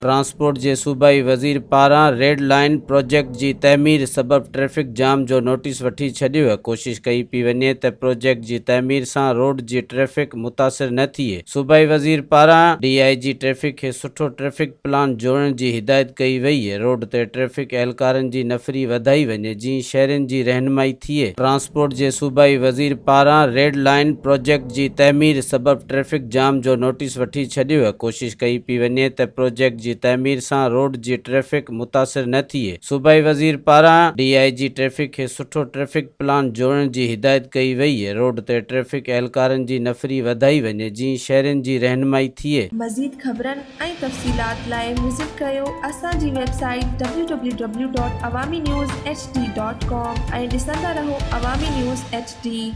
Transport جي صوبائي وزير پاران ريڊ لائين پروجيڪٽ جي تعمير سبب ٽريفڪ جام جو نوٽيس وٺي ڇڏيو، ڪوشش ڪئي پئي وڃي ته پروجيڪٽ جي تعمير سان روڊ جي ٽريفڪ متاثر نه ٿئي، صوبائي وزير پاران ڊي I جي ٽريفڪ کي سٺو ٽريفڪ پلان جوڙڻ جي هدايت ڪئي وئي، روڊ تي ٽريفڪ اهلڪارن جي نفري وڌائي وڃي جيئن شهرين جي رهنمائي ٿئي، ٽرانسپورٽ جي صوبائي وزير پاران ريڊ لائين پروجيڪٽ جي تعمير سبب ٽريفڪ جام جو نوٽيس وٺي ڇڏيو، ڪوشش ڪئي پئي وڃي ته پروجيڪٽ جي تعمير سان روڊ جي ٽريفڪ متاثر نه ٿئي، صوبائي وزير پاران ڊي I جي ٽريفڪ کي سٺو ٽريفڪ پلان جوڙڻ جي هدايت ڪئي وئي، روڊ تي ٽريفڪ اهلڪارن جي نفري وڌائي وڃي جيئن شهرين جي رهنمائي ٿئي. مزيد خبرن ۽ تفصيلات لاء وزٽ ڪريو اسان جي website W W W dot Awami news H D dot com ۽ ڏسندا رهو عوامي نيوز ايڇ ڊي.